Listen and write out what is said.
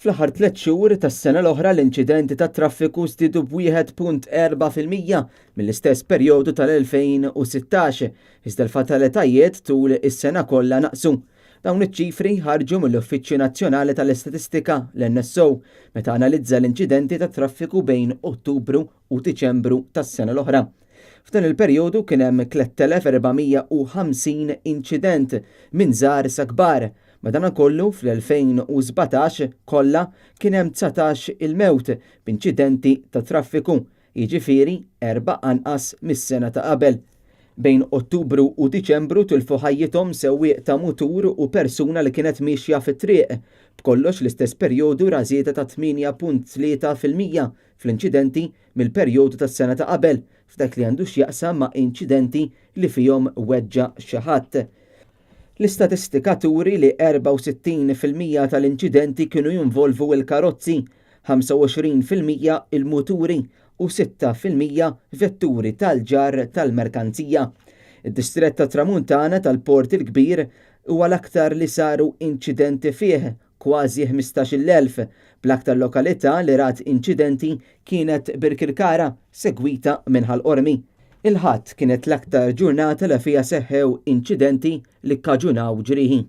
Fl-aħħar tliet xhur tas-sena l-oħra l-inċidenti tat-traffiku żdiedu b'1.4% mill-istess perjodu tal-2016, iżda l-fatalitajiet tul is-sena kollha naqsu. Dawn iċ-ċifri ħarġu mill-Uffiċċju Nazzjonali tal-Istatistika, l-NSO, meta analizza l-inċidenti tat-traffiku bejn Ottubru u Diċembru tas-sena l-oħra. F'dan il-perjodu kien hemm 3,450 inċident minn żgħar sa kbar. Madankollu fl-2017 kollha kien hemm 19 il-mewt b'inċidenti ta' traffiku, jiġifieri erba' anqas mis-sena ta' qabel. Bejn Ottubru u Diċembru tilfu ħajjithom sewwieq ta' mutur u persuna li kienet miexja fit-triq. B'kollox l-istess perjodu ra żieda ta' 8.3% fl-inċidenti mill-perjodu tas-sena ta' qabel f'dak li għandu x'jaqsam ma' inċidenti li fihom weġġa' xi ħadd. L-istatistika turi li 64% tal-inċidenti kienu jinvolvu l-karozzi, 25% il-muturi u 6% vetturi tal-ġarr tal-merkanzija. Id-distrett tat-Tramuntana tal-Port il-Kbir huwa l-aktar li saru inċidenti fih, kważi 15,000, bl-aktar lokalità li rat inċidenti kienet Birkirkara, segwita minn Ħal Qormi. Il-Ħadd kienet l-aktar ġurnata li fiha seħħew inċidenti li kkaġunaw ġrieħi.